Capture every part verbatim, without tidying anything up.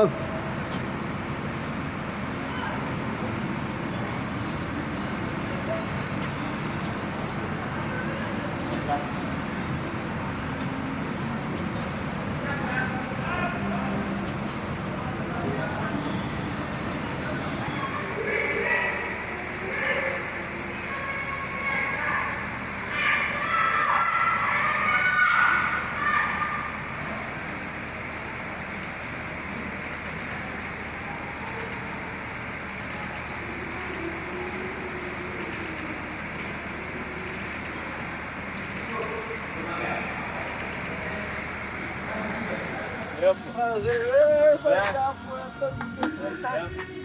Yep.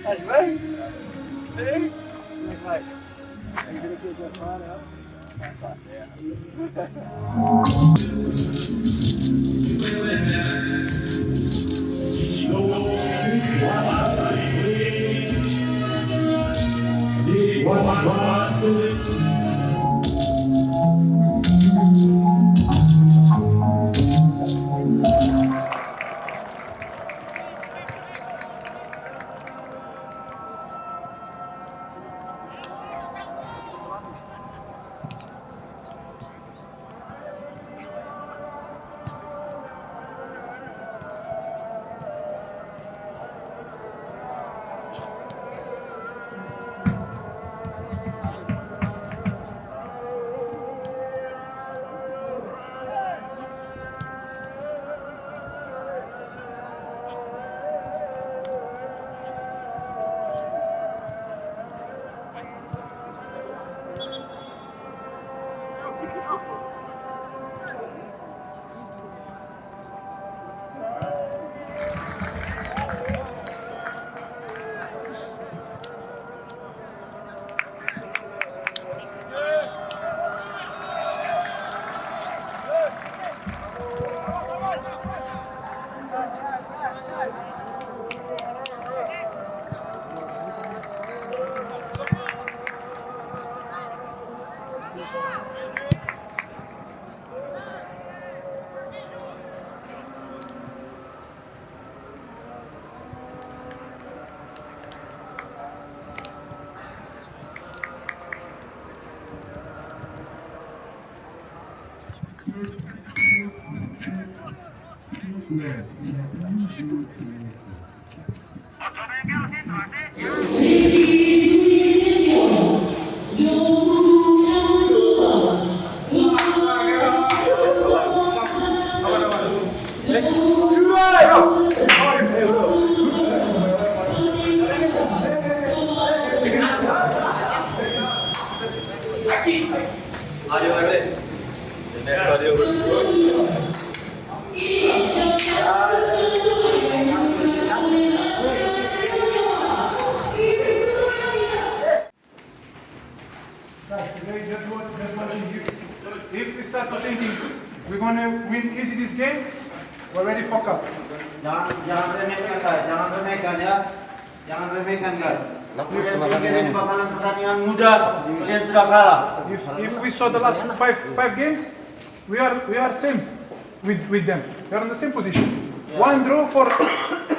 That's right. See? Like, are you gonna put that pot out? Guys, today, just watch, just watching here. If we start to thinking we're gonna win easy this game, we're ready for cup. Jangan, jangan remehkan, guys. Jangan remehkan, ya. Jangan remehkan, guys. Kalian pikir ini bakalan pertandingan mudah. Kalian sudah kalah. If, if we saw the last five, five games, we are, we are same with, with them. We are in the same position. Yeah. One draw for,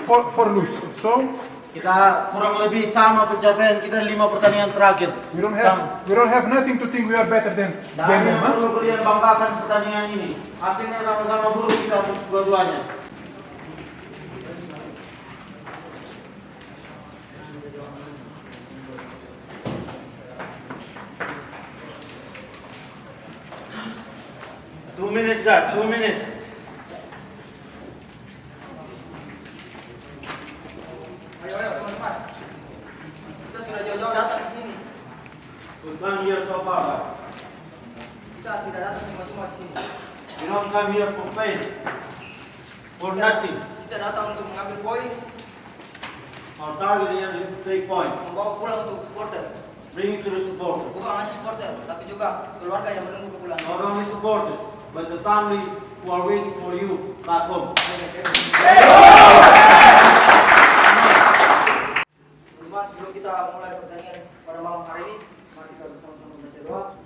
for, for lose. So, kita kurang lebih sama pencapaian kita lima pertandingan terakhir. We don't have, we don't have nothing to think we are better than, than them, huh? Tidak ada yang perlu kalian banggakan pertandingan ini. Hasilnya sama-sama buruk kita dua-duanya. Two minutes, Zak, two minutes. Ayo, ayo, teman-teman. Kita sudah jauh-jauh datang ke sini. We come here so far, Zak. Kita tidak datang cuma-cuma ke sini. We don't come here for pain, for nothing. Kita datang untuk mengambil poin. Our target here is three points. Membawa pulang untuk supporter. Bring it to the supporter. Bukan hanya supporter, tapi juga keluarga yang menunggu kepulangan. Not only supporters, but the families who are waiting for you back home. Teman-teman, sebelum kita mulai pertandingan pada malam hari ini, mari kita bersama-sama membaca doa.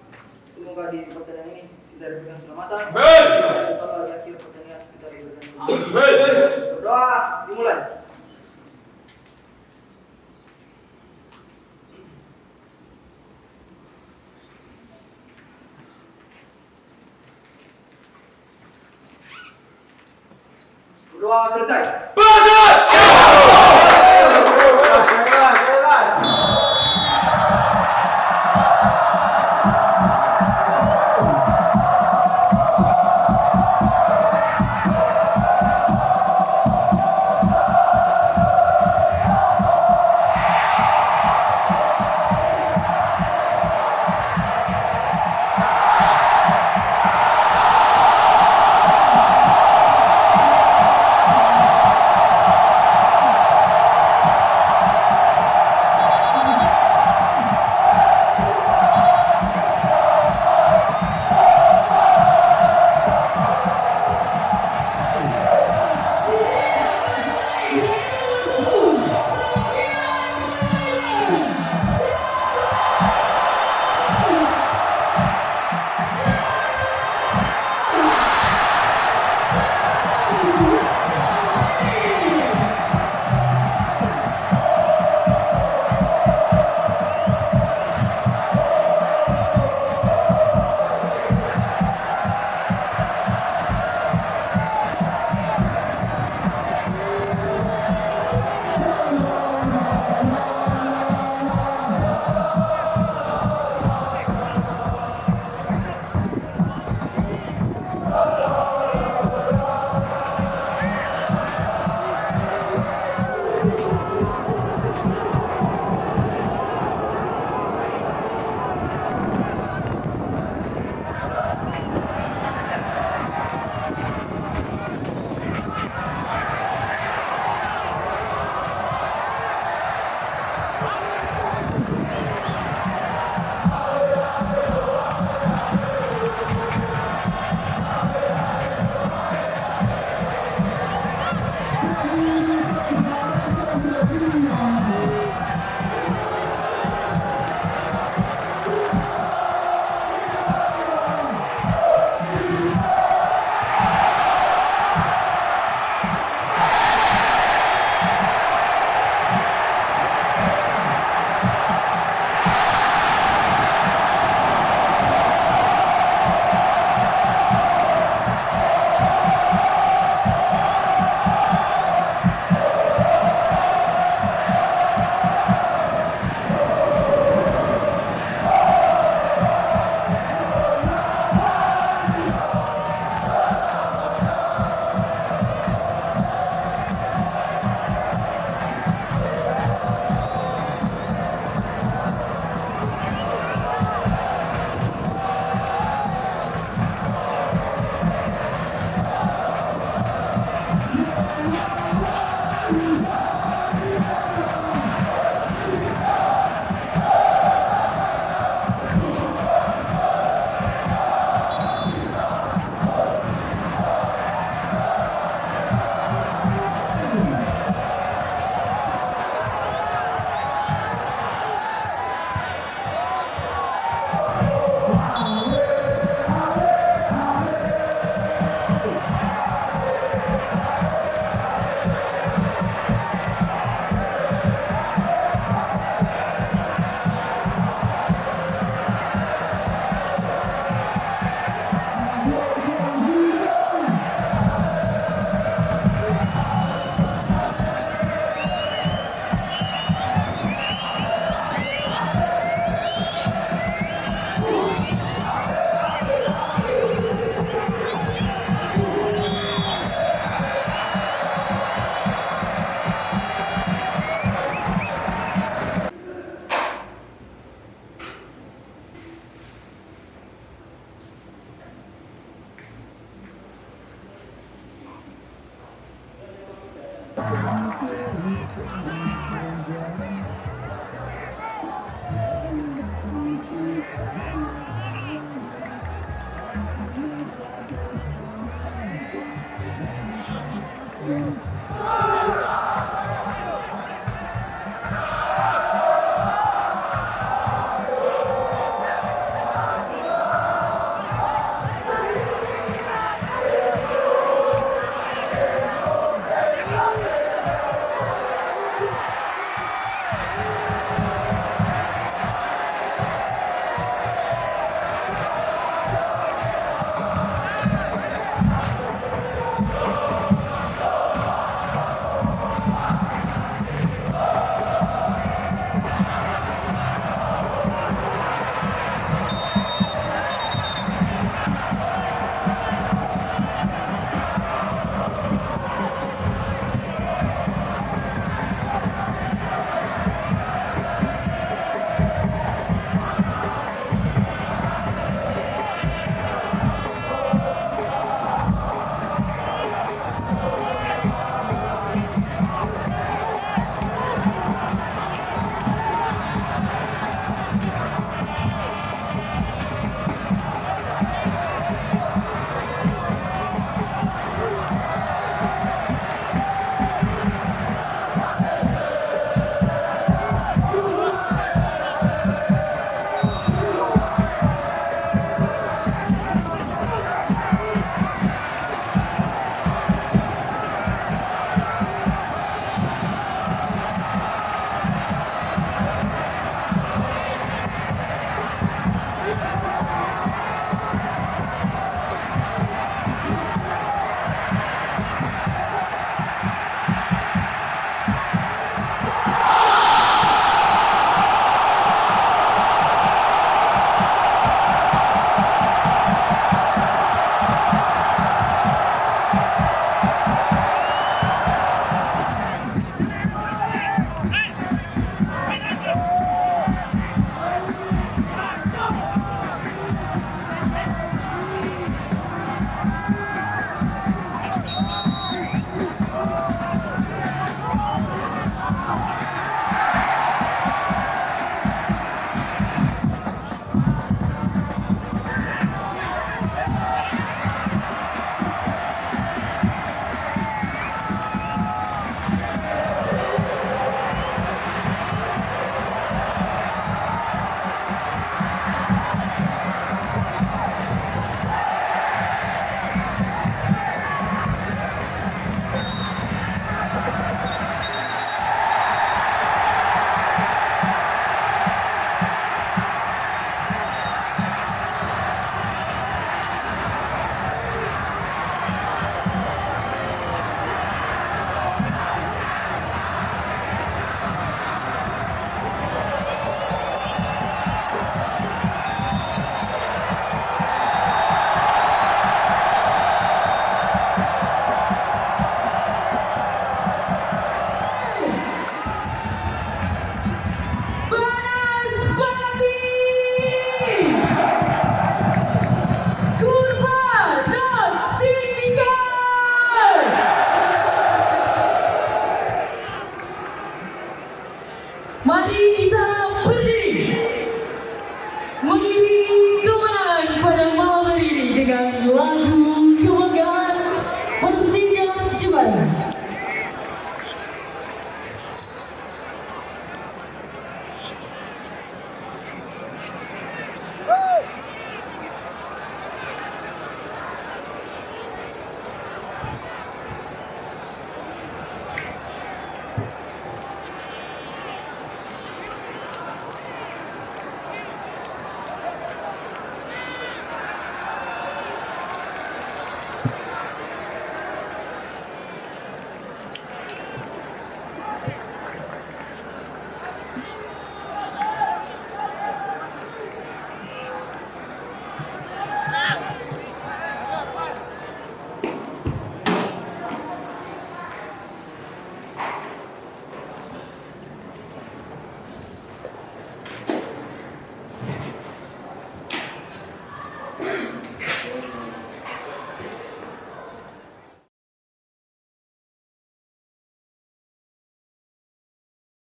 Semoga di pertandingan ini kita diberikan keselamatan. Amin. Insyaallah di akhir pertandingan kita diberikan kemenangan. Amin. Berdoa, dimulai. Doa selesai.